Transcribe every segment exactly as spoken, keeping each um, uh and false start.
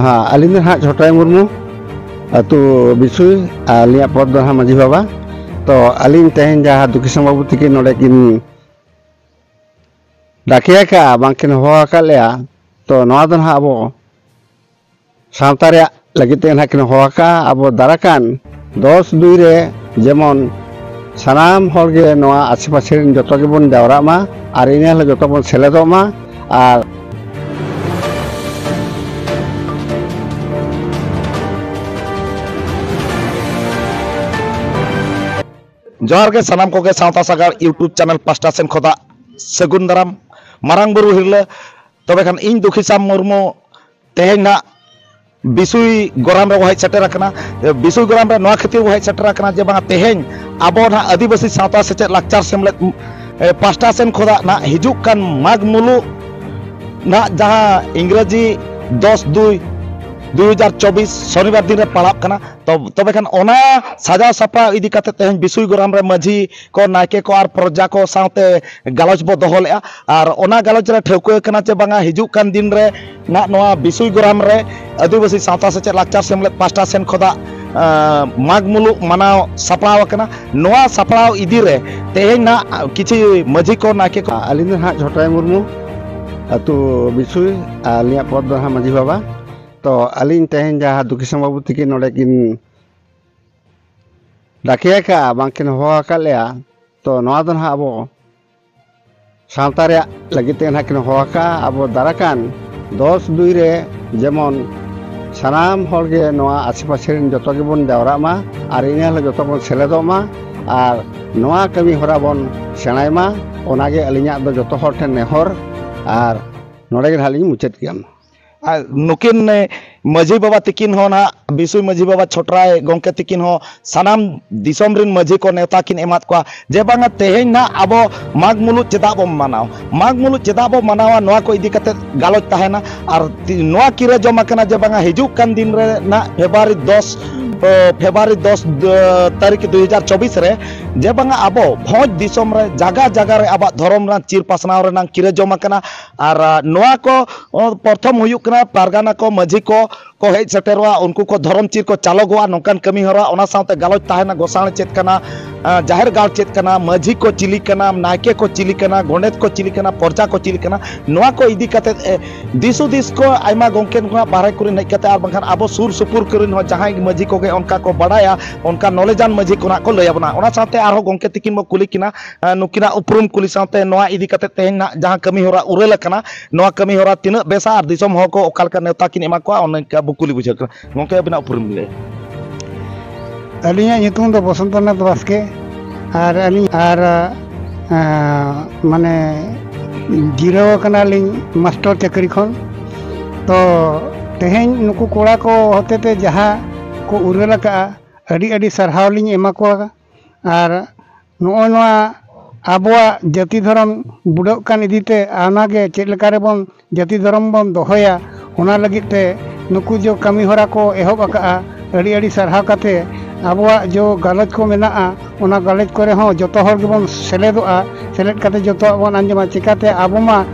ᱦᱮᱸ, ᱟᱹᱞᱤᱧ ᱫᱚ ᱦᱟᱸᱜ ᱪᱷᱚᱴᱨᱟᱭ ᱢᱩᱨᱢᱩ, ᱟᱹᱛᱩ ᱵᱤᱥᱩᱭ, ᱟᱨ ᱟᱹᱞᱤᱧᱟᱜ ᱯᱚᱫᱽ ᱫᱚ ᱦᱟᱸᱜ ᱢᱟᱹᱡᱷᱤ ᱵᱟᱵᱟ᱾ ᱛᱚ ᱟᱹᱞᱤᱧ ᱛᱮᱦᱮᱧ ᱡᱟᱦᱟᱸ ᱫᱩᱠᱷᱤ ᱥᱟᱢ ᱵᱟᱹᱵᱩ ᱛᱤᱠᱤᱱ ᱱᱚᱰᱮ ᱠᱤᱱ ᱰᱟᱠᱮ ᱟᱠᱟᱫᱼᱟ, ᱵᱟᱝᱠᱤᱱ ᱦᱚᱦᱚ ᱟᱠᱟᱫ ᱞᱮᱭᱟ, ᱛᱚ ᱱᱚᱣᱟ ᱫᱚ ᱦᱟᱸᱜ ᱟᱵᱚ ᱥᱟᱶᱛᱟ ᱨᱮᱭᱟᱜ ᱞᱟᱹᱜᱤᱫ ᱛᱮ ᱦᱟᱸᱜ ᱠᱤᱱ ᱦᱚᱦᱚ ᱟᱠᱟᱫᱼᱟ᱾ ᱟᱵᱚ ᱫᱟᱨᱟᱠᱟᱱ ᱫᱚᱥ ᱫᱩᱭ ᱨᱮ ᱡᱮᱢᱚᱱ ᱥᱟᱱᱟᱢ ᱦᱚᱲ ᱜᱮ ᱱᱚᱣᱟ ᱟᱥᱮ ᱯᱟᱥᱮ ᱨᱮᱱ ᱡᱚᱛᱚ ᱜᱮᱵᱚᱱ ᱡᱟᱣᱨᱟᱜ ᱢᱟ ᱟᱨ ᱤᱱᱟᱹ ᱦᱤᱞᱳᱜ ᱡᱚᱛᱚ ᱵᱚᱱ ᱥᱮᱞᱮᱫᱚᱜ ᱢᱟ᱾ ᱟᱨ ᱡᱚᱦᱟᱨ ᱜᱮ ᱥᱟᱱᱟᱢ ᱠᱚᱜᱮ ᱥᱟᱶᱛᱟ ᱥᱟᱜᱟᱲ YouTube ᱪᱮᱱᱮᱞ ᱯᱟᱥᱴᱟ ᱥᱮᱱ ᱠᱷᱚᱱᱟᱜ ᱥᱟᱹᱜᱩᱱ ᱫᱟᱨᱟᱢ᱾ ᱢᱟᱨᱟᱝ ᱵᱩᱨᱩ ᱦᱤᱨᱞᱟᱹ, ᱛᱚᱵᱮ ᱠᱷᱟᱱ ᱤᱧ ᱫᱩᱠᱷᱤ ᱥᱟᱢ ᱢᱩᱨᱢᱩ ᱛᱮᱦᱮᱧ ᱱᱟᱜ ᱵᱤᱥᱩᱭ ᱜᱚᱨᱟᱢ ᱨᱮᱵᱚ ᱦᱮᱡ ᱥᱮᱴᱮᱨ ᱟᱠᱟᱱᱟ᱾ ᱵᱤᱥᱩᱭ ᱜᱚᱨᱟᱢ ᱨᱮ ᱱᱚᱣᱟ ᱠᱷᱟᱹᱛᱤᱨ ᱵᱚ ᱦᱮᱡ ᱥᱮᱴᱮᱨ ᱟᱠᱟᱱᱟ ᱡᱮ ᱵᱟᱝᱟ ᱛᱮᱦᱮᱧ ᱟᱵᱚ ᱱᱟᱜ ᱟᱹᱫᱤᱵᱟᱹᱥᱤ ᱥᱟᱶᱛᱟ ᱥᱮᱪᱮᱫ ᱞᱟᱠᱪᱟᱨ ᱥᱮᱢᱞᱮᱫ, ᱮ, ᱯᱟᱥᱴᱟ ᱥᱮᱱ ᱠᱷᱚᱱᱟᱜ ᱱᱟᱜ ᱦᱤᱡᱩᱜ ᱠᱟᱱ ᱢᱟᱜᱽ ᱢᱩᱞᱩᱜ ᱱᱟᱜ ᱡᱟᱦᱟᱸ ᱤᱝᱨᱮᱡᱤ ᱫᱚᱥ ᱫᱩᱭ ᱫᱩᱭ ᱦᱟᱡᱟᱨ ᱪᱚᱵᱵᱤᱥ ᱥᱚᱱᱤᱵᱟᱨ ᱫᱤᱱ ᱨᱮ ᱯᱟᱲᱟᱜ ᱠᱟᱱᱟ᱾ ᱛᱚ, ᱛᱚᱵᱮ ᱠᱷᱟᱱ ᱚᱱᱟ ᱥᱟᱡᱟᱣ ᱥᱟᱯᱲᱟᱣ ᱤᱫᱤ ᱠᱟᱛᱮ ᱛᱮᱦᱮᱧ ᱵᱤᱥᱩᱭ ᱜᱚᱨᱟᱢ ᱨᱮ ᱢᱟᱹᱡᱷᱤ ᱠᱚ, ᱱᱟᱭᱠᱮ ᱠᱚ ᱟᱨ ᱯᱨᱚᱡᱟ ᱠᱚ ᱥᱟᱶᱛᱮ ᱜᱟᱞᱚᱪ ᱵᱚ ᱫᱚᱦᱚ ᱞᱮᱜᱼᱟ᱾ ᱟᱨ ᱚᱱᱟ ᱜᱟᱞᱚᱪ ᱨᱮ ᱴᱷᱟᱹᱣᱠᱟᱹ ᱠᱟᱱᱟ ᱪᱮ ᱵᱟᱝᱟ ᱦᱤᱡᱩᱜ ᱠᱟᱱ ᱫᱤᱱ ᱨᱮ ᱱᱟᱜ ᱱᱚᱣᱟ ᱵᱤᱥᱩᱭ ᱜᱚᱨᱟᱢ ᱨᱮ ᱟᱹᱫᱤᱵᱟᱹᱥᱤ ᱥᱟᱶᱛᱟ ᱥᱮᱪᱮᱫ ᱞᱟᱠᱪᱟᱨ ᱥᱮᱢᱞᱮᱫ ᱯᱟᱥᱴᱟ ᱥᱮᱱ ᱠᱷᱚᱱᱟᱜ, ᱟᱸ, ᱢᱟᱜᱽ ᱢᱩᱞᱩᱜ ᱢᱟᱱᱟᱣ ᱥᱟᱯᱲᱟᱣ ᱟᱠᱟᱱᱟ᱾ ᱱᱚᱣᱟ ᱥᱟᱯᱲᱟᱣ ᱤᱫᱤ ᱨᱮ ᱛᱮᱦᱮᱧ ᱱᱟᱜ ᱠᱤᱪᱷᱩ ᱢᱟᱹᱡᱷᱤ ᱠᱚ, ᱱᱟᱭᱠᱮ ᱠᱚ᱾ ᱟᱹᱞᱤᱧ ᱫᱚ ᱱᱟᱜ ᱪᱷᱚᱴᱨᱟᱭ ᱢᱩᱨᱢᱩ, ᱟᱹᱛᱩ ᱵᱤᱥᱩᱭ, ᱟᱨ ᱟᱹᱞᱤᱧᱟᱜ ᱯᱚᱫᱽ ᱫᱚ ᱱᱟᱜ ᱢᱟᱹᱡᱷᱤ ᱵᱟᱵᱟ᱾ ᱛᱚ ᱟᱹᱞᱤᱧ ᱛᱮᱦᱮᱧ ᱡᱟᱦᱟᱸ ᱫᱩᱠᱷᱤ ᱥᱟᱢ ᱵᱟᱹᱵᱩ ᱛᱤᱠᱤᱱ ᱱᱚᱰᱮ ᱠᱤᱱ ᱰᱟᱠᱮ ᱟᱠᱟᱫᱼᱟ, ᱵᱟᱝᱠᱤᱱ ᱦᱚᱦᱚ ᱟᱠᱟᱫ ᱞᱮᱭᱟ, ᱛᱚ ᱱᱚᱣᱟ ᱫᱚ ᱱᱟᱦᱟᱜ ᱟᱵᱚ ᱥᱟᱶᱛᱟ ᱨᱮᱭᱟᱜ ᱞᱟᱹᱜᱤᱫ ᱛᱮ ᱱᱟᱦᱟᱜ ᱠᱤᱱ ᱦᱚᱦᱚ ᱟᱠᱟᱫᱼᱟ᱾ ᱟᱵᱚ ᱫᱟᱨᱟᱠᱟᱱ ᱫᱚᱥ ᱫᱩᱭ ᱨᱮ ᱡᱮᱢᱚᱱ ᱥᱟᱱᱟᱢ ᱦᱚᱲ ᱜᱮ ᱱᱚᱣᱟ ᱟᱥᱮ ᱯᱟᱥᱮ ᱨᱮᱱ ᱡᱚᱛᱚ ᱜᱮᱵᱚᱱ ᱡᱟᱣᱨᱟᱜ ᱢᱟ ᱟᱨ ᱤᱱᱟᱹ ᱦᱤᱞᱳᱜ ᱡᱚᱛᱚ ᱵᱚᱱ ᱥᱮᱞᱮᱫᱚᱜ ᱢᱟ ᱟᱨ ᱱᱚᱣᱟ ᱠᱟᱹᱢᱤ ᱦᱚᱨᱟ ᱵᱚᱱ ᱥᱮᱬᱟᱭ ᱢᱟ᱾ ᱚᱱᱟᱜᱮ ᱟᱹᱞᱤᱧᱟᱜ ᱫᱚ ᱡᱚᱛᱚ ᱦᱚᱲ ᱴᱷᱮᱱ ᱱᱮᱦᱚᱨ, ᱟᱨ ᱱᱚᱰᱮ ᱜᱮ ᱱᱟᱦᱟᱜ ᱞᱤᱧ ᱢᱩᱪᱟᱹᱫ ᱠᱮᱜᱼᱟ᱾ ᱟᱨ ᱱᱩᱠᱤᱱ, ᱮ, ᱢᱟᱹᱡᱷᱤ ᱵᱟᱵᱟ ᱛᱤᱠᱤᱱ ᱦᱚᱸ ᱱᱟᱦᱟᱜ, ᱵᱤᱥᱩᱭ ᱢᱟᱹᱡᱷᱤ ᱵᱟᱵᱟ, ᱪᱷᱚᱴᱨᱟᱭ ᱜᱚᱢᱠᱮ ᱛᱤᱠᱤᱱ ᱦᱚᱸ ᱥᱟᱱᱟᱢ ᱫᱤᱥᱚᱢ ᱨᱮᱱ ᱢᱟᱹᱡᱷᱤ ᱠᱚ ᱱᱮᱣᱛᱟ ᱠᱤᱱ ᱮᱢᱟᱫ ᱠᱚᱣᱟ ᱡᱮ ᱵᱟᱝᱟ ᱛᱮᱦᱮᱧ ᱱᱟᱦᱟᱜ ᱟᱵᱚ ᱢᱟᱜᱽ ᱢᱩᱞᱩᱜ ᱪᱮᱫᱟᱜ ᱵᱚᱱ ᱢᱟᱱᱟᱣᱟ, ᱢᱟᱜᱽ ᱢᱩᱞᱩᱜ ᱪᱮᱫᱟᱜ ᱵᱚᱱ ᱢᱟᱱᱟᱣᱟ, ᱱᱚᱣᱟ ᱠᱚ ᱤᱫᱤ ᱠᱟᱛᱮ ᱜᱟᱞᱚᱪ ᱛᱟᱦᱮᱱᱟ᱾ ᱟᱨ ᱛᱤ-, ᱱᱚᱣᱟ ᱠᱤᱨᱟᱹ ᱡᱚᱢ ᱟᱠᱟᱱᱟ ᱡᱮ ᱵᱟᱝᱟ ᱦᱤᱡᱩᱜ ᱠᱟᱱ ᱫᱤᱱ ᱨᱮ ᱱᱟᱦᱟᱜ ᱯᱷᱮᱵᱽᱨᱩᱣᱟᱨᱤ ᱫᱚᱥ ᱯᱷᱮᱵᱽᱨᱩᱣᱟᱨᱤ ᱫᱚᱥ ᱛᱟᱹᱨᱤᱠᱷ ᱫᱩᱭ ᱦᱟᱡᱟᱨ ᱪᱚᱵᱵᱤᱥ ᱨᱮ, ᱡᱮ ᱵᱟᱝᱟ ᱟᱵᱚ ᱵᱷᱚᱸᱡᱽ ᱫᱤᱥᱚᱢ ᱨᱮ ᱡᱟᱜᱟ ᱡᱟᱜᱟ ᱨᱮ ᱟᱵᱚᱣᱟᱜ ᱫᱷᱚᱨᱚᱢ ᱨᱮᱱᱟᱜ ᱪᱤᱨ ᱯᱟᱥᱱᱟᱣ ᱨᱮᱱᱟᱜ ᱠᱤᱨᱟᱹ ᱡᱚᱢ ᱟᱠᱟᱱᱟ᱾ ᱟᱨ ᱱᱚᱣᱟ ᱠᱚ ᱯᱨᱚᱛᱷᱚᱢ ᱦᱩᱭᱩᱜ ᱠᱟᱱᱟ ᱯᱟᱨᱜᱟᱱᱟ ᱠᱚ, ᱢᱟᱹᱡᱷᱤ ᱠᱚ ᱠᱚ ᱦᱮᱡ ᱥᱮᱴᱮᱨᱚᱜᱼᱟ, ᱩᱱᱠᱩ ᱠᱚ ᱫᱷᱚᱨᱚᱢ ᱪᱤᱨ ᱠᱚ ᱪᱟᱞᱚᱜᱚᱜᱼᱟ, ᱱᱚᱝᱠᱟᱱ ᱠᱟᱹᱢᱤ ᱦᱚᱨᱟ᱾ ᱚᱱᱟ ᱥᱟᱶᱛᱮ ᱜᱟᱞᱚᱪ ᱛᱟᱦᱮᱱᱟ, ᱜᱚᱸᱥᱟᱲᱮ ᱪᱮᱫ ᱠᱟᱱᱟ, ᱡᱟᱦᱮᱨ ᱜᱟᱲ ᱪᱮᱫ ᱠᱟᱱᱟ, ᱢᱟᱹᱡᱷᱤ ᱠᱚ ᱪᱤᱞᱤ ᱠᱟᱱᱟ, ᱱᱟᱭᱠᱮ ᱠᱚ ᱪᱤᱞᱤ ᱠᱟᱱᱟ, ᱜᱚᱰᱮᱛ ᱠᱚ ᱪᱤᱞᱤ ᱠᱟᱱᱟ, ᱯᱚᱨᱡᱟ ᱠᱚ ᱪᱤᱞᱤ ᱠᱟᱱᱟ, ᱱᱚᱣᱟ ᱠᱚ ᱤᱫᱤ ᱠᱟᱛᱮ ᱫᱤᱥ ᱦᱩᱫᱤᱥ ᱠᱚ ᱟᱭᱢᱟ ᱜᱚᱢᱠᱮ ᱠᱚ ᱵᱟᱦᱨᱮ ᱠᱚᱨᱮᱱ ᱦᱮᱡ ᱠᱟᱛᱮ ᱟᱨ ᱵᱟᱝᱠᱷᱟᱱ ᱟᱵᱚ ᱥᱩᱨ ᱥᱩᱯᱩᱨ ᱠᱚᱨᱮᱱ ᱦᱚᱸ ᱡᱟᱦᱟᱸᱭ ᱢᱟᱹᱡᱷᱤ ᱠᱚᱜᱮ ᱚᱱᱠᱟ ᱠᱚ ᱵᱟᱲᱟᱭᱟ, ᱚᱱᱠᱟ ᱱᱚᱞᱮᱡᱟᱱ ᱢᱟᱹᱡᱷᱤ ᱠᱚ ᱱᱟᱜ ᱠᱚ ᱞᱟᱹᱭ ᱟᱵᱚᱱᱟ᱾ ᱚᱱᱟ ᱥᱟᱶᱛᱮ ᱟᱨᱦᱚᱸ ᱜᱚᱢᱠᱮ ᱛᱤᱠᱤᱱ ᱵᱚ ᱠᱩᱞᱤ ᱠᱤᱱᱟ, ᱱᱩᱠᱤᱱᱟᱜ ᱩᱯᱨᱩᱢ ᱠᱩᱞᱤ ᱥᱟᱶᱛᱮ ᱱᱚᱣᱟ ᱤᱫᱤ ᱠᱟᱛᱮ ᱛᱮᱦᱮᱧ ᱱᱟᱜ ᱡᱟᱦᱟᱸ ᱠᱟᱹᱢᱤ ᱦᱚᱨᱟ ᱩᱨᱟᱹᱞ ᱟᱠᱟᱱᱟ, ᱱᱚᱣᱟ ᱠᱟᱹᱢᱤ ᱦᱚᱨᱟ ᱛᱤᱱᱟᱹᱜ ᱵᱮᱥᱟ ᱟᱨ ᱫᱤᱥᱚᱢ ᱦᱚᱲ ᱠᱚ ᱚᱠᱟ ᱞᱮᱠᱟ ᱱᱮᱣᱛᱟ ᱠᱤᱱ ᱮᱢᱟ ᱠᱚᱣᱟ, ᱚᱱᱮ ᱚᱱᱠᱟ ᱵᱚ ᱠᱩᱞᱤ ᱵᱩᱡᱷᱟᱹᱣ ᱠᱟᱱᱟ᱾ ᱜᱚᱢᱠᱮ, ᱟᱹᱵᱤᱱᱟᱜ ᱩᱯᱨᱩᱢ ᱞᱟᱹᱭ᱾ ᱟᱹᱞᱤᱧᱟᱜ ᱧᱩᱛᱩᱢ ᱫᱚ ᱵᱚᱥᱚᱱᱛᱚᱱᱟᱛᱷ ᱵᱟᱥᱠᱮ᱾ ᱟᱨ ᱟᱹᱞᱤᱧ ᱟᱨ ᱢᱟᱱᱮ ᱡᱤᱨᱟᱹᱣ ᱟᱠᱟᱱᱟᱞᱤᱧ ᱢᱟᱥᱴᱟᱨ ᱪᱟᱹᱠᱨᱤ ᱠᱷᱚᱱ᱾ ᱛᱚ ᱛᱮᱦᱮᱧ ᱱᱩᱠᱩ ᱠᱚᱲᱟ ᱠᱚ ᱦᱚᱛᱮᱛᱮ ᱡᱟᱦᱟᱸ ᱠᱚ ᱩᱨᱟᱹᱞ ᱟᱠᱟᱫᱼᱟ, ᱟᱹᱰᱤ ᱟᱹᱰᱤ ᱥᱟᱨᱦᱟᱣ ᱞᱤᱧ ᱮᱢᱟ ᱠᱚᱣᱟ᱾ ᱟᱨ ᱱᱚᱜᱼᱚᱭ ᱱᱚᱣᱟ ᱟᱵᱚᱣᱟᱜ ᱡᱟᱹᱛᱤ ᱫᱷᱚᱨᱚᱢ ᱵᱩᱰᱟᱹᱜ ᱠᱟᱱ ᱤᱫᱤᱛᱮ, ᱚᱱᱟᱜᱮ ᱪᱮᱫ ᱞᱮᱠᱟ ᱨᱮᱵᱚᱱ ᱡᱟᱹᱛᱤ ᱫᱷᱚᱨᱚᱢ ᱵᱚᱱ ᱫᱚᱦᱚᱭᱟ, ᱚᱱᱟ ᱞᱟᱹᱜᱤᱫ ᱛᱮ ᱱᱩᱠᱩ ᱡᱚ ᱠᱟᱹᱢᱤ ᱦᱚᱨᱟ ᱠᱚ ᱮᱦᱚᱵ ᱟᱠᱟᱫᱼᱟ᱾ ᱟᱹᱰᱤ ᱟᱹᱰᱤ ᱥᱟᱨᱦᱟᱣ ᱠᱟᱛᱮ ᱟᱵᱚᱣᱟᱜ ᱡᱚ ᱜᱟᱞᱚᱪ ᱠᱚ ᱢᱮᱱᱟᱜᱼᱟ, ᱚᱱᱟ ᱜᱟᱞᱚᱪ ᱠᱚᱨᱮ ᱦᱚᱸ ᱡᱚᱛᱚ ᱦᱚᱲ ᱜᱮᱵᱚᱱ ᱥᱮᱞᱮᱫᱚᱜᱼᱟ᱾ ᱥᱮᱞᱮᱫ ᱠᱟᱛᱮ ᱡᱚᱛᱚᱣᱟᱜ ᱵᱚᱱ ᱟᱸᱡᱚᱢᱟ᱾ ᱪᱤᱠᱟᱛᱮ ᱟᱵᱚ ᱢᱟ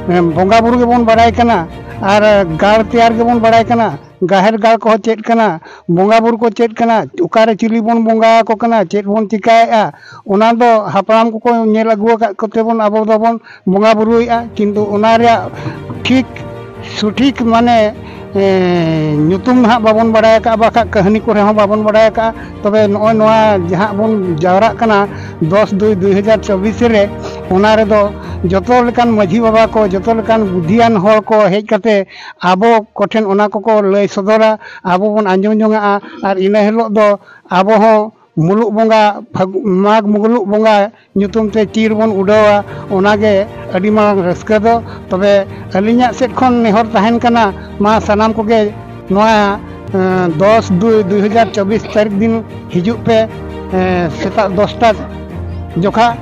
ᱵᱚᱸᱜᱟ ᱵᱩᱨᱩ ᱜᱮᱵᱚᱱ ᱵᱟᱲᱟᱭ ᱠᱟᱱᱟ ᱟᱨ ᱜᱟᱲ ᱛᱮᱭᱟᱨ ᱜᱮᱵᱚᱱ ᱵᱟᱲᱟᱭ ᱠᱟᱱᱟ, ᱡᱟᱦᱮᱨ ᱜᱟᱲ ᱠᱚᱦᱚᱸ ᱪᱮᱫ ᱠᱟᱱᱟ, ᱵᱚᱸᱜᱟ ᱵᱩᱨᱩ ᱠᱚ ᱪᱮᱫ ᱠᱟᱱᱟ, ᱚᱠᱟᱨᱮ ᱪᱤᱞᱤ ᱵᱚᱱ ᱵᱚᱸᱜᱟ ᱟᱠᱚ ᱠᱟᱱᱟ, ᱪᱮᱫ ᱵᱚᱱ ᱪᱤᱠᱟᱭᱮᱫᱼᱟ, ᱚᱱᱟ ᱫᱚ ᱦᱟᱯᱲᱟᱢ ᱠᱚᱠᱚ ᱧᱮᱞ ᱟᱹᱜᱩ ᱟᱠᱟᱫ ᱠᱚᱛᱮ ᱵᱚᱱ ᱟᱵᱚ ᱫᱚᱵᱚᱱ ᱵᱚᱸᱜᱟ ᱵᱩᱨᱩᱭᱮᱫᱼᱟ᱾ ᱠᱤᱱᱛᱩ ᱚᱱᱟ ᱨᱮᱭᱟᱜ ᱴᱷᱤᱠ ᱥᱚᱴᱷᱤᱠ ᱢᱟᱱᱮ ᱧᱩᱛᱩᱢ ᱱᱟᱦᱟᱜ ᱵᱟᱵᱚᱱ ᱵᱟᱲᱟᱭ ᱟᱠᱟᱫᱼᱟ, ᱵᱟᱠᱷᱟᱡ ᱠᱟᱹᱦᱱᱤ ᱠᱚᱨᱮ ᱦᱚᱸ ᱵᱟᱵᱚᱱ ᱵᱟᱲᱟᱭ ᱟᱠᱟᱫᱼᱟ᱾ ᱛᱚᱵᱮ ᱱᱚᱜᱼᱚᱭ ᱱᱚᱣᱟ ᱡᱟᱦᱟᱸ ᱵᱚᱱ ᱡᱟᱣᱨᱟᱜ ᱠᱟᱱᱟ ᱫᱚᱥ ᱫᱩᱭ ᱫᱩᱭ ᱦᱟᱡᱟᱨ ᱪᱚᱵᱵᱤᱥ ᱨᱮ, ᱚᱱᱟ ᱨᱮᱫᱚ ᱡᱚᱛᱚ ᱞᱮᱠᱟᱱ ᱢᱟᱹᱡᱷᱤ ᱵᱟᱵᱟ ᱠᱚ, ᱡᱚᱛᱚ ᱞᱮᱠᱟᱱ ᱵᱩᱫᱽᱫᱷᱤᱭᱟᱱ ᱦᱚᱲ ᱠᱚ ᱦᱮᱡ ᱠᱟᱛᱮ ᱟᱵᱚ ᱠᱚᱴᱷᱮᱱ ᱚᱱᱟ ᱠᱚᱠᱚ ᱞᱟᱹᱭ ᱥᱚᱫᱚᱨᱟ, ᱟᱵᱚ ᱵᱚᱱ ᱟᱸᱡᱚᱢ ᱡᱚᱝᱟᱜᱼᱟ᱾ ᱟᱨ ᱤᱱᱟᱹ ᱦᱤᱞᱳᱜ ᱫᱚ ᱟᱵᱚ ᱦᱚᱸ ᱢᱩᱞᱩᱜ ᱵᱚᱸᱜᱟ, ᱯᱷᱟᱹᱜᱩ-, ᱢᱟᱜᱽ ᱢᱩᱞᱩᱜ ᱵᱚᱸᱜᱟ ᱧᱩᱛᱩᱢ ᱛᱮ ᱪᱤᱨ ᱵᱚᱱ ᱩᱰᱟᱹᱣᱟ, ᱚᱱᱟᱜᱮ ᱟᱹᱰᱤ ᱢᱟᱨᱟᱝ ᱨᱟᱹᱥᱠᱟᱹ ᱫᱚ᱾ ᱛᱚᱵᱮ ᱟᱹᱞᱤᱧᱟᱜ ᱥᱮᱫ ᱠᱷᱚᱱ ᱱᱮᱦᱚᱨ ᱛᱟᱦᱮᱱ ᱠᱟᱱᱟ, ᱢᱟ ᱥᱟᱱᱟᱢ ᱠᱚᱜᱮ ᱱᱚᱣᱟ ᱫᱚᱥ ᱫᱩᱭ ᱫᱩᱭ ᱦᱟᱡᱟᱨ ᱪᱚᱵᱵᱤᱥ ᱛᱟᱹᱨᱤᱠᱷ ᱫᱤᱱ ᱦᱤᱡᱩᱜ ᱯᱮ, ᱥᱮᱛᱟᱜ ᱫᱚᱥᱴᱟ ᱡᱚᱠᱷᱟ᱾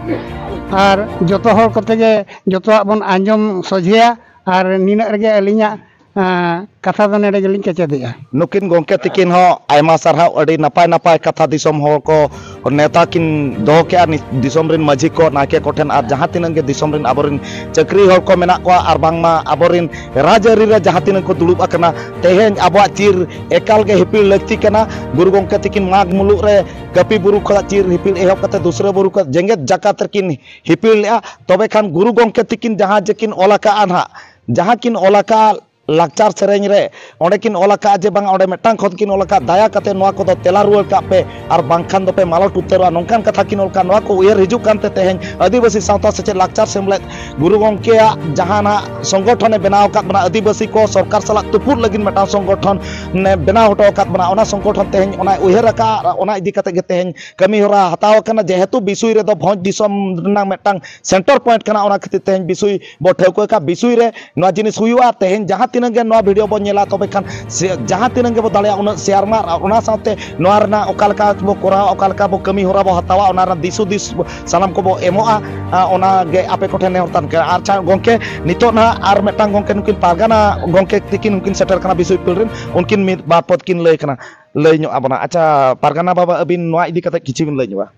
ᱟᱨ ᱡᱚᱛᱚ ᱦᱚᱲ ᱠᱚᱛᱮ ᱜᱮ ᱡᱚᱛᱚᱣᱟᱜ ᱵᱚᱱ ᱟᱸᱡᱚᱢ ᱥᱚᱡᱷᱮᱭᱟ᱾ ᱟᱨ ᱱᱤᱱᱟᱹᱜ ᱨᱮᱜᱮ ᱟᱹᱞᱤᱧᱟᱜ ᱠᱟᱛᱷᱟ ᱫᱚ ᱱᱚᱰᱮ ᱜᱮᱞᱤᱧ ᱠᱮᱪᱮᱫᱮᱜᱼᱟ᱾ ᱱᱩᱠᱤᱱ ᱜᱚᱢᱠᱮ ᱛᱤᱠᱤᱱ ᱦᱚᱸ ᱟᱭᱢᱟ ᱥᱟᱨᱦᱟᱣ, ᱟᱹᱰᱤ ᱱᱟᱯᱟᱭ ᱱᱟᱯᱟᱭ ᱠᱟᱛᱷᱟ ᱫᱤᱥᱚᱢ ᱦᱚᱲ ᱠᱚ ᱱᱮᱣᱛᱟ ᱠᱤᱱ ᱫᱚᱦᱚ ᱠᱮᱜᱼᱟ, ᱱᱤ- ᱫᱤᱥᱚᱢ ᱨᱤᱱ ᱢᱟᱹᱡᱷᱤ ᱠᱚ, ᱱᱟᱭᱠᱮ ᱠᱚᱴᱷᱮᱱ ᱟᱨ ᱡᱟᱦᱟᱸ ᱛᱤᱱᱟᱹᱜ ᱜᱮ ᱫᱤᱥᱚᱢ ᱨᱤᱱ ᱟᱵᱚᱨᱤᱱ ᱪᱟᱹᱠᱨᱤ ᱦᱚᱲ ᱠᱚ ᱢᱮᱱᱟᱜ ᱠᱚᱣᱟ ᱟᱨ ᱵᱟᱝᱢᱟ ᱟᱵᱚᱨᱤᱱ ᱨᱟᱡᱽᱟᱹᱨᱤ ᱨᱮ ᱡᱟᱦᱟᱸ ᱛᱤᱱᱟᱹᱜ ᱠᱚ ᱫᱩᱲᱩᱵ ᱟᱠᱟᱱᱟ, ᱛᱮᱦᱮᱧ ᱟᱵᱚᱣᱟᱜ ᱪᱤᱨ ᱮᱠᱟᱞ ᱜᱮ ᱦᱤᱯᱤᱲ ᱞᱟᱹᱠᱛᱤ ᱠᱟᱱᱟ᱾ ᱜᱩᱨᱩ ᱜᱚᱢᱠᱮ ᱛᱤᱠᱤᱱ ᱢᱟᱜᱽ ᱢᱩᱞᱩᱜ ᱨᱮ ᱠᱟᱹᱯᱤ ᱵᱩᱨᱩ ᱠᱷᱚᱱᱟᱜ ᱪᱤᱨ ᱦᱤᱯᱤᱲ ᱮᱦᱚᱵ ᱠᱟᱛᱮ ᱫᱩᱥᱨᱟᱹ ᱵᱩᱨᱩ ᱠᱷᱚᱱ ᱡᱮᱜᱮᱛ ᱡᱟᱠᱟᱛ ᱨᱮᱠᱤᱱ ᱦᱤᱯᱤᱲ ᱞᱮᱜᱼᱟ᱾ ᱛᱚᱵᱮ ᱠᱷᱟᱱ ᱜᱩᱨᱩ ᱜᱚᱢᱠᱮ ᱛᱤᱠᱤᱱ ᱡᱟᱦᱟᱸ ᱡᱮᱠᱤᱱ ᱚᱞ ᱟᱠᱟᱫᱼᱟ ᱱᱟᱦᱟᱜ, ᱡᱟᱦᱟᱸ ᱠᱤᱱ ᱚᱞ ᱟᱠᱟᱫᱼᱟ ᱞᱟᱠᱪᱟᱨ ᱥᱮᱨᱮᱧ ᱨᱮ, ᱚᱸᱰᱮ ᱠᱤᱱ ᱚᱞ ᱟᱠᱟᱫᱼᱟ ᱡᱮ ᱵᱟᱝ, ᱚᱸᱰᱮ ᱢᱤᱫᱴᱟᱝ ᱠᱷᱚᱛ ᱠᱤᱱ ᱚᱞ ᱟᱠᱟᱫᱼᱟ, "ᱫᱟᱭᱟ ᱠᱟᱛᱮ ᱱᱚᱣᱟ ᱠᱚᱫᱚ ᱛᱮᱞᱟ ᱨᱩᱣᱟᱹᱲ ᱠᱟᱜ ᱯᱮ, ᱟᱨ ᱵᱟᱝᱠᱷᱟᱱ ᱫᱚᱯᱮ ᱢᱟᱞᱚᱴ ᱩᱛᱟᱹᱨᱚᱜᱼᱟ", ᱱᱚᱝᱠᱟᱱ ᱠᱟᱛᱷᱟ ᱠᱤᱱ ᱚᱞ ᱠᱟᱜᱼᱟ᱾ ᱱᱚᱣᱟ ᱠᱚ ᱩᱭᱦᱟᱹᱨ ᱦᱤᱡᱩᱜ ᱠᱟᱱᱛᱮ ᱛᱮᱦᱮᱧ ᱟᱹᱫᱤᱵᱟᱹᱥᱤ ᱥᱟᱶᱛᱟ ᱥᱮᱪᱮᱫ ᱞᱟᱠᱪᱟᱨ ᱥᱮᱢᱞᱮᱫ ᱜᱩᱨᱩ ᱜᱚᱢᱠᱮᱭᱟᱜ ᱡᱟᱦᱟᱸ ᱱᱟᱜ ᱥᱚᱝᱜᱚᱴᱷᱚᱱᱮ ᱵᱮᱱᱟᱣ ᱟᱠᱟᱫ ᱵᱚᱱᱟ, ᱟᱹᱫᱤᱵᱟᱹᱥᱤ ᱠᱚ ᱥᱚᱨᱠᱟᱨ ᱥᱟᱞᱟᱜ ᱛᱩᱯᱩᱫ ᱞᱟᱹᱜᱤᱫ ᱢᱤᱫᱴᱟᱝ ᱥᱚᱝᱜᱚᱴᱷᱚᱱ ᱮ ᱵᱮᱱᱟᱣ ᱦᱚᱴᱚ ᱟᱠᱟᱫ ᱵᱚᱱᱟ, ᱚᱱᱟ ᱥᱚᱝᱜᱚᱴᱷᱚᱱ ᱛᱮᱦᱮᱧ ᱚᱱᱟᱭ ᱩᱭᱦᱟᱹᱨ ᱟᱠᱟᱫᱼᱟ ᱟᱨ ᱚᱱᱟ ᱤᱫᱤ ᱠᱟᱛᱮ ᱜᱮ ᱛᱮᱦᱮᱧ ᱠᱟᱹᱢᱤ ᱦᱚᱨᱟ ᱦᱟᱛᱟᱣ ᱟᱠᱟᱱᱟ᱾ ᱡᱮᱦᱮᱛᱩ ᱵᱤᱥᱩᱭ ᱨᱮᱫᱚ ᱵᱷᱚᱸᱡᱽ ᱫᱤᱥᱚᱢ ᱨᱮᱱᱟᱜ ᱢᱤᱫᱴᱟᱝ ᱥᱮᱱᱴᱟᱨ ᱯᱚᱭᱮᱱᱴ ᱠᱟᱱᱟ, ᱚᱱᱟ ᱠᱷᱟᱹᱛᱤᱨ ᱛᱮᱦᱮᱧ ᱵᱤᱥᱩᱭ ᱵᱚ ᱴᱷᱟᱹᱣᱠᱟᱹ ᱟᱠᱟᱫ᱾ ᱵᱤᱥᱩᱭ ᱨᱮ ᱱᱚᱣᱟ ᱡᱤᱱᱤᱥ ᱦᱩᱭᱩᱜᱼᱟ᱾ ᱛᱮᱦᱮᱧ ᱡᱟᱦᱟᱸ ᱛᱤᱱᱟᱹᱜ ᱜᱮ ᱱᱚᱣᱟ ᱵᱷᱤᱰᱤᱭᱳ ᱵᱚ ᱧᱮᱞᱟ, ᱛᱚᱵᱮ ᱠᱷᱟᱱ ᱥᱮ-, ᱡᱟᱦᱟᱸ ᱛᱤᱱᱟᱹᱜ ᱜᱮᱵᱚ ᱫᱟᱲᱮᱭᱟᱜᱼᱟ, ᱩᱱᱟᱹᱜ ᱥᱮᱭᱟᱨ ᱢᱟ, ᱟᱨ ᱚᱱᱟ ᱥᱟᱶᱛᱮ ᱱᱚᱣᱟ ᱨᱮᱱᱟᱜ ᱚᱠᱟ ᱞᱮᱠᱟ ᱵᱚ ᱠᱚᱨᱟᱣᱟ, ᱚᱠᱟ ᱞᱮᱠᱟ ᱵᱚ ᱠᱟᱹᱢᱤ ᱦᱚᱨᱟ ᱵᱚ ᱦᱟᱛᱟᱣᱟ, ᱚᱱᱟ ᱨᱮᱱᱟᱜ ᱫᱤᱥ ᱦᱩᱫᱤᱥ ᱥᱟᱱᱟᱢ ᱠᱚᱵᱚ ᱮᱢᱚᱜᱼᱟ᱾ ᱟ, ᱚᱱᱟ ᱜᱮ ᱟᱯᱮ ᱠᱚᱴᱷᱮᱱ ᱱᱮᱦᱚᱨ ᱛᱟᱦᱮᱱ ᱠᱟᱱᱟ᱾ ᱟᱪᱪᱷᱟ ᱜᱚᱢᱠᱮ, ᱱᱤᱛᱚᱜ ᱱᱟᱦᱟᱜ ᱟᱨ ᱢᱤᱫᱴᱟᱝ ᱜᱚᱢᱠᱮ, ᱱᱩᱠᱤᱱ ᱯᱟᱨᱜᱟᱱᱟ ᱜᱚᱢᱠᱮ ᱛᱤᱠᱤᱱ ᱩᱱᱠᱤᱱ ᱥᱮᱴᱮᱨ ᱠᱟᱱᱟ ᱵᱤᱥᱩᱭ ᱯᱤᱲ ᱨᱮᱱ, ᱩᱱᱠᱤᱱ ᱢᱤᱫ ᱵᱟᱨ ᱯᱚᱫ ᱠᱤᱱ ᱞᱟᱹᱭ ᱠᱟᱱᱟ, ᱞᱟᱹᱭ ᱧᱚᱜ ᱟᱵᱚᱱᱟ᱾ ᱟᱪᱪᱷᱟ ᱯᱟᱨᱜᱟᱱᱟ ᱵᱟᱵᱟ, ᱟᱹᱵᱤᱱ ᱱᱚᱣᱟ ᱤᱫᱤ ᱠᱟᱛᱮ ᱠᱤᱪᱷᱩ ᱵᱤᱱ ᱞᱟᱹᱭ ᱧᱚᱜᱼᱟ?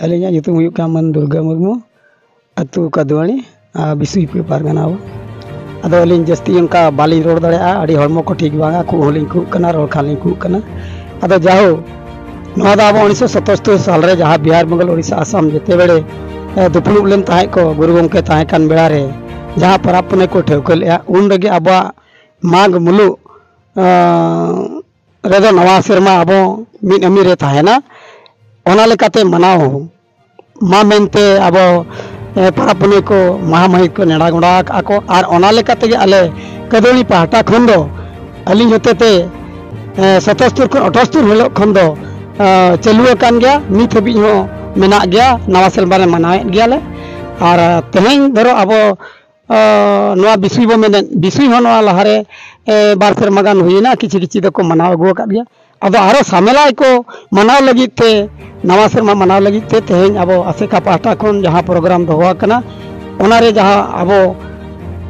ᱟᱹᱞᱤᱧᱟᱜ ᱧᱩᱛᱩᱢ ᱦᱩᱭᱩᱜ ᱠᱟᱱᱟ ᱢᱟᱹᱱ ᱫᱩᱨᱜᱟ ᱢᱩᱨᱢᱩ, ᱟᱹᱛᱩ ᱠᱟᱫᱩᱣᱟᱱᱤ, ᱟᱨ ᱵᱤᱥᱩᱭ ᱯᱤᱲ ᱯᱟᱨᱜᱟᱱᱟ᱾ ᱟᱫᱚ ᱟᱹᱞᱤᱧ ᱡᱟᱹᱥᱛᱤ ᱚᱱᱠᱟ ᱵᱟᱹᱞᱤᱧ ᱨᱚᱲ ᱫᱟᱲᱮᱭᱟᱜᱼᱟ, ᱟᱹᱰᱤ ᱦᱚᱲᱢᱚ ᱠᱚ ᱴᱷᱤᱠ ᱵᱟᱝᱟ, ᱠᱷᱩᱜ ᱦᱚᱸᱞᱤᱧ ᱠᱷᱩᱜ ᱠᱟᱱᱟ, ᱨᱚᱲ ᱠᱷᱟᱱ ᱞᱤᱧ ᱠᱷᱩᱜ ᱠᱟᱱᱟ᱾ ᱟᱫᱚ ᱡᱟᱦᱳᱠ, ᱱᱚᱣᱟ ᱫᱚ ᱟᱵᱚ ᱩᱱᱤᱥᱥᱚ ᱥᱟᱛᱟᱛᱛᱳᱨ ᱥᱟᱞ ᱨᱮ ᱡᱟᱦᱟᱸ ᱵᱤᱦᱟᱨ, ᱵᱮᱝᱜᱚᱞ, ᱳᱰᱤᱥᱟ, ᱟᱥᱟᱢ ᱡᱮᱛᱮ ᱵᱮᱲᱮ, ᱮ, ᱫᱩᱯᱲᱩᱵ ᱞᱮᱱ ᱛᱟᱦᱮᱸᱫ ᱠᱚ, ᱜᱩᱨᱩ ᱜᱚᱢᱠᱮ ᱛᱟᱦᱮᱸ ᱠᱟᱱ ᱵᱮᱲᱟ ᱨᱮ ᱡᱟᱦᱟᱸ ᱯᱚᱨᱚᱵᱽ ᱯᱩᱱᱟᱹᱭ ᱠᱚ ᱴᱷᱟᱹᱣᱠᱟᱹ ᱞᱮᱫᱼᱟ, ᱩᱱ ᱨᱮᱜᱮ ᱟᱵᱚᱣᱟᱜ ᱢᱟᱜᱽ ᱢᱩᱞᱩᱜ, ᱟᱸ, ᱨᱮᱫᱚ ᱱᱟᱣᱟ ᱥᱮᱨᱢᱟ ᱟᱵᱚ ᱢᱤᱫ ᱟᱹᱢᱤ ᱨᱮ ᱛᱟᱦᱮᱱᱟ᱾ ᱚᱱᱟ ᱞᱮᱠᱟᱛᱮ ᱢᱟᱱᱟᱣ ᱢᱟ ᱢᱮᱱᱛᱮ ᱟᱵᱚ, ᱮ, ᱯᱚᱨᱚᱵᱽ ᱯᱩᱱᱟᱹᱭ ᱠᱚ, ᱢᱟᱦᱟ ᱢᱟᱹᱦᱤᱛ ᱠᱚ ᱱᱮᱰᱟ ᱜᱚᱸᱰᱟ ᱟᱠᱟᱫᱼᱟ ᱠᱚ, ᱟᱨ ᱚᱱᱟ ᱞᱮᱠᱟ ᱛᱮᱜᱮ ᱟᱞᱮ ᱠᱟᱹᱫᱟᱹᱲᱤ ᱯᱟᱦᱴᱟ ᱠᱷᱚᱱ ᱫᱚ ᱟᱹᱞᱤᱧ ᱦᱚᱛᱮᱛᱮ, ᱮ, ᱥᱟᱛᱟᱛᱛᱳᱨ ᱠᱷᱚᱱ ᱟᱴᱟᱛᱛᱳᱨ ᱦᱤᱞᱳᱜ ᱠᱷᱚᱱ ᱫᱚ, ᱮ, ᱪᱟᱹᱞᱩ ᱟᱠᱟᱱ ᱜᱮᱭᱟ, ᱱᱤᱛ ᱦᱟᱹᱵᱤᱡ ᱦᱚᱸ ᱢᱮᱱᱟᱜ ᱜᱮᱭᱟ, ᱱᱟᱣᱟ ᱥᱮᱨᱢᱟ ᱨᱮ ᱢᱟᱱᱟᱣᱮᱫ ᱜᱮᱭᱟᱞᱮ᱾ ᱟᱨ ᱛᱮᱦᱮᱧ ᱫᱷᱚᱨᱚ ᱟᱵᱚ ᱟᱸ, ᱱᱚᱣᱟ ᱵᱤᱥᱩᱭ ᱵᱚ ᱢᱮᱱᱮᱫ, ᱵᱤᱥᱩᱭ ᱦᱚᱸ ᱱᱚᱣᱟ ᱞᱟᱦᱟᱨᱮ, ᱮ, ᱵᱟᱨ ᱥᱮᱨᱢᱟ ᱜᱟᱱ ᱦᱩᱭᱮᱱᱟ, ᱠᱤᱪᱷᱤ ᱠᱤᱪᱷᱤ ᱫᱚᱠᱚ ᱢᱟᱱᱟᱣ ᱟᱹᱜᱩ ᱟᱠᱟᱫ ᱜᱮᱭᱟ᱾ ᱟᱫᱚ ᱟᱨᱚ ᱥᱟᱢᱮᱞᱟᱭ ᱠᱚ ᱢᱟᱱᱟᱣ ᱞᱟᱹᱜᱤᱫ ᱛᱮ, ᱱᱟᱣᱟ ᱥᱮᱨᱢᱟ ᱢᱟᱱᱟᱣ ᱞᱟᱹᱜᱤᱫ ᱛᱮ ᱛᱮᱦᱮᱧ ᱟᱵᱚ ᱟᱥᱮᱠᱟ ᱯᱟᱦᱴᱟ ᱠᱷᱚᱱ ᱡᱟᱦᱟᱸ ᱯᱨᱳᱜᱨᱟᱢ ᱫᱚᱦᱚ ᱟᱠᱟᱱᱟ, ᱚᱱᱟᱨᱮ ᱡᱟᱦᱟᱸ ᱟᱵᱚ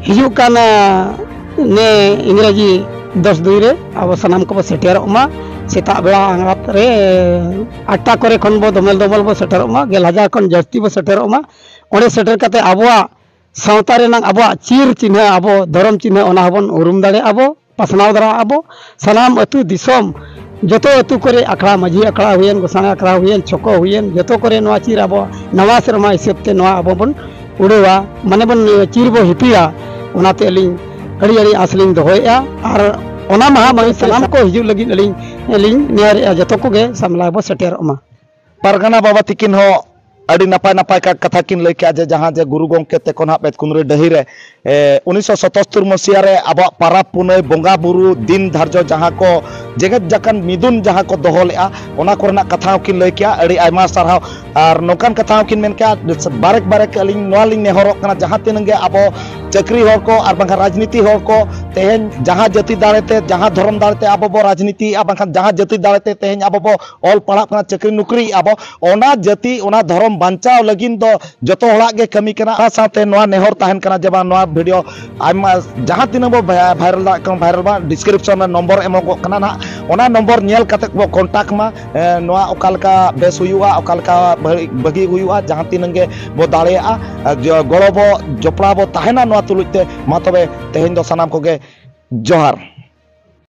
ᱦᱤᱡᱩᱜ ᱠᱟᱱ, ᱟᱸ, ᱱᱮ ᱤᱝᱨᱮᱡᱤ ᱫᱚᱥ ᱫᱩᱭ ᱨᱮ ᱟᱵᱚ ᱥᱟᱱᱟᱢ ᱠᱚᱵᱚ ᱥᱮᱴᱮᱨᱚᱜ ᱢᱟ᱾ ᱥᱮᱛᱟᱜ ᱵᱮᱲᱟ ᱟᱸᱜᱟᱛ ᱨᱮ ᱟᱴᱴᱟ ᱠᱚᱨᱮ ᱠᱷᱚᱱ ᱵᱚ ᱫᱚᱢᱮᱞ ᱫᱚᱢᱮᱞ ᱵᱚ ᱥᱮᱴᱮᱨᱚᱜ ᱢᱟ, ᱜᱮᱞ ᱦᱟᱡᱟᱨ ᱠᱷᱚᱱ ᱡᱟᱹᱥᱛᱤ ᱵᱚ ᱥᱮᱴᱮᱨᱚᱜ ᱢᱟ᱾ ᱚᱸᱰᱮ ᱥᱮᱴᱮᱨ ᱠᱟᱛᱮ ᱟᱵᱚᱣᱟᱜ ᱥᱟᱶᱛᱟ ᱨᱮᱱᱟᱜ ᱟᱵᱚᱣᱟᱜ ᱪᱤᱨ ᱪᱤᱱᱦᱟᱹ, ᱟᱵᱚ ᱫᱷᱚᱨᱚᱢ ᱪᱤᱱᱦᱟᱹ, ᱚᱱᱟ ᱦᱚᱸᱵᱚᱱ ᱩᱨᱩᱢ ᱫᱟᱲᱮᱭᱟᱜᱼᱟ ᱵᱚ, ᱯᱟᱥᱱᱟᱣ ᱫᱟᱲᱮᱭᱟᱜᱼᱟ ᱵᱚ᱾ ᱥᱟᱱᱟᱢ ᱟᱹᱛᱩ ᱫᱤᱥᱚᱢ, ᱡᱚᱛᱚ ᱟᱹᱛᱩ ᱠᱚᱨᱮ ᱟᱠᱷᱲᱟ, ᱢᱟᱹᱡᱷᱤ ᱟᱠᱷᱲᱟ ᱦᱩᱭᱮᱱ, ᱜᱚᱸᱥᱟᱲᱮ ᱟᱠᱷᱲᱟ ᱦᱩᱭᱮᱱ, ᱪᱷᱚᱠᱚ ᱦᱩᱭᱮᱱ, ᱡᱚᱛᱚ ᱠᱚᱨᱮ ᱱᱚᱣᱟ ᱪᱤᱨ ᱟᱵᱚ ᱱᱟᱣᱟ ᱥᱮᱨᱢᱟ ᱦᱤᱥᱟᱹᱵ ᱛᱮ ᱱᱚᱣᱟ ᱟᱵᱚ ᱵᱚᱱ ᱩᱰᱟᱹᱣᱟ, ᱢᱟᱱᱮ ᱵᱚᱱ ᱪᱤᱨ ᱵᱚ ᱦᱤᱯᱤᱲᱟ᱾ ᱚᱱᱟᱛᱮ ᱟᱹᱞᱤᱧ ᱟᱹᱰᱤ ᱟᱹᱰᱤ ᱟᱸᱥ ᱞᱤᱧ ᱫᱚᱦᱚᱭᱮᱫᱼᱟ᱾ ᱟᱨ ᱚᱱᱟ ᱢᱟᱦᱟ ᱢᱟᱹᱦᱤᱛ ᱥᱟᱱᱟᱢ ᱠᱚ ᱦᱤᱡᱩᱜ ᱞᱟᱹᱜᱤᱫ ᱟᱹᱞᱤᱧ ᱞᱤᱧ ᱱᱮᱦᱚᱨᱮᱫᱼᱟ, ᱡᱚᱛᱚ ᱠᱚᱜᱮ ᱥᱟᱢᱞᱟ ᱵᱚ ᱥᱮᱴᱮᱨᱚᱜ ᱢᱟ᱾ ᱯᱟᱨᱜᱟᱱᱟ ᱵᱟᱵᱟ ᱛᱤᱠᱤᱱ ᱦᱚᱸ ᱟᱹᱰᱤ ᱱᱟᱯᱟᱭ ᱱᱟᱯᱟᱭ ᱠᱟ-, ᱠᱟᱛᱷᱟ ᱠᱤᱱ ᱞᱟᱹᱭ ᱠᱮᱜᱼᱟ, ᱡᱮ ᱡᱟᱦᱟᱸ ᱡᱮ ᱜᱩᱨᱩ ᱜᱚᱢᱠᱮ ᱛᱮᱠᱚ ᱱᱟᱦᱟᱜ ᱵᱮᱛᱠᱩᱸᱫᱽᱨᱤ ᱰᱟᱹᱦᱤ ᱨᱮ, ᱮ, ᱩᱱᱤᱥᱥᱚ ᱥᱟᱛᱟᱛᱛᱳᱨ ᱢᱟᱹᱥᱤᱭᱟ ᱨᱮ ᱟᱵᱚᱣᱟᱜ ᱯᱟᱨᱟᱵᱽ ᱯᱩᱱᱟᱹᱭ, ᱵᱚᱸᱜᱟ ᱵᱩᱨᱩ, ᱫᱤᱱ ᱫᱷᱟᱨᱡᱚ ᱡᱟᱦᱟᱸ ᱠᱚ ᱡᱮᱜᱮᱛ ᱡᱟᱠᱟᱱ ᱢᱤᱫᱩᱱ ᱡᱟᱦᱟᱸ ᱠᱚ ᱫᱚᱦᱚ ᱞᱮᱜᱼᱟ, ᱚᱱᱟ ᱠᱚᱨᱮᱱᱟᱜ ᱠᱟᱛᱷᱟ ᱦᱚᱸᱠᱤᱱ ᱞᱟᱹᱭ ᱠᱮᱜᱼᱟ᱾ ᱟᱹᱰᱤ ᱟᱭᱢᱟ ᱥᱟᱨᱦᱟᱣ᱾ ᱟᱨ ᱱᱚᱝᱠᱟᱱ ᱠᱟᱛᱷᱟ ᱦᱚᱸᱠᱤᱱ ᱢᱮᱱ ᱠᱮᱜᱼᱟ, ᱵᱟᱨᱮᱠ ᱵᱟᱨᱮᱠ ᱟᱹᱞᱤᱧ ᱱᱚᱣᱟ ᱞᱤᱧ ᱱᱮᱦᱚᱨᱚᱜ ᱠᱟᱱᱟ, ᱡᱟᱦᱟᱸ ᱛᱤᱱᱟᱹᱜ ᱜᱮ ᱟᱵᱚ ᱪᱟᱹᱠᱨᱤ ᱦᱚᱲ ᱠᱚ ᱟᱨ ᱵᱟᱝᱠᱷᱟᱱ ᱨᱟᱡᱽᱱᱤᱛᱤ ᱦᱚᱲ ᱠᱚ, ᱛᱮᱦᱮᱧ ᱡᱟᱦᱟᱸ ᱡᱟᱹᱛᱤ ᱫᱟᱲᱮᱛᱮ, ᱡᱟᱦᱟᱸ ᱫᱷᱚᱨᱚᱢ ᱫᱟᱲᱮᱛᱮ ᱟᱵᱚ ᱵᱚ ᱨᱟᱡᱽᱱᱤᱛᱤᱭᱮᱫᱼᱟ, ᱵᱟᱝᱠᱷᱟᱱ ᱡᱟᱦᱟᱸ ᱡᱟᱹᱛᱤ ᱫᱟᱲᱮᱛᱮ ᱛᱮᱦᱮᱧ ᱟᱵᱚ ᱵᱚ ᱚᱞ ᱯᱟᱲᱦᱟᱜ ᱠᱟᱱᱟ, ᱪᱟᱹᱠᱨᱤ ᱱᱚᱠᱨᱤᱭᱮᱫᱼᱟ ᱵᱚ, ᱚᱱᱟ ᱡᱟᱹᱛᱤ, ᱚᱱᱟ ᱫᱷᱚᱨᱚᱢ ᱵᱟᱧᱪᱟᱣ ᱞᱟᱹᱜᱤᱫ ᱫᱚ ᱡᱚᱛᱚ ᱦᱚᱲᱟᱜ ᱜᱮ ᱠᱟᱹᱢᱤ ᱠᱟᱱᱟ᱾ ᱚᱱᱟ ᱥᱟᱶᱛᱮ ᱱᱚᱣᱟ ᱱᱮᱦᱚᱨ ᱛᱟᱦᱮᱱ ᱠᱟᱱᱟ ᱡᱮ ᱵᱟᱝ ᱱᱚᱣᱟ ᱵᱷᱤᱰᱤᱭᱳ ᱟᱭᱢᱟ ᱡᱟᱦᱟᱸ ᱛᱤᱱᱟᱹᱜ ᱵᱚ ᱵᱷᱟ-, ᱵᱷᱟᱭᱨᱟᱞ ᱫᱟᱲᱮᱭᱟᱜ ᱠᱟᱱᱟ, ᱵᱷᱟᱭᱨᱟᱞ ᱢᱟ, ᱰᱤᱥᱠᱨᱤᱯᱥᱚᱱ ᱨᱮ ᱱᱚᱢᱵᱚᱨ ᱮᱢᱚᱜᱚᱜ ᱠᱟᱱᱟ ᱱᱟᱦᱟᱜ, ᱚᱱᱟ ᱱᱚᱢᱵᱚᱨ ᱧᱮᱞ ᱠᱟᱛᱮ ᱵᱚ ᱠᱚᱱᱴᱟᱠᱴ ᱢᱟ᱾ ᱮ, ᱱᱚᱣᱟ ᱚᱠᱟ ᱞᱮᱠᱟ ᱵᱮᱥ ᱦᱩᱭᱩᱜᱼᱟ, ᱚᱠᱟ ᱞᱮᱠᱟ ᱵᱷᱟᱹᱜᱤ, ᱵᱷᱟᱹᱜᱤ ᱦᱩᱭᱩᱜᱼᱟ, ᱡᱟᱦᱟᱸ ᱛᱤᱱᱟᱹᱜ ᱜᱮ ᱵᱚ ᱫᱟᱲᱮᱭᱟᱜᱼᱟ, ᱟᱨ ᱡᱚ-, ᱜᱚᱲᱚ ᱵᱚ ᱡᱚᱯᱲᱟᱣ ᱵᱚ ᱛᱟᱦᱮᱱᱟ ᱱᱚᱣᱟ ᱛᱩᱞᱩᱡ ᱛᱮ᱾ ᱢᱟ ᱛᱚᱵᱮ ᱛᱮᱦᱮᱧ ᱫᱚ ᱥᱟᱱᱟᱢ ᱠᱚᱜᱮ ᱡᱚᱦᱟᱨ᱾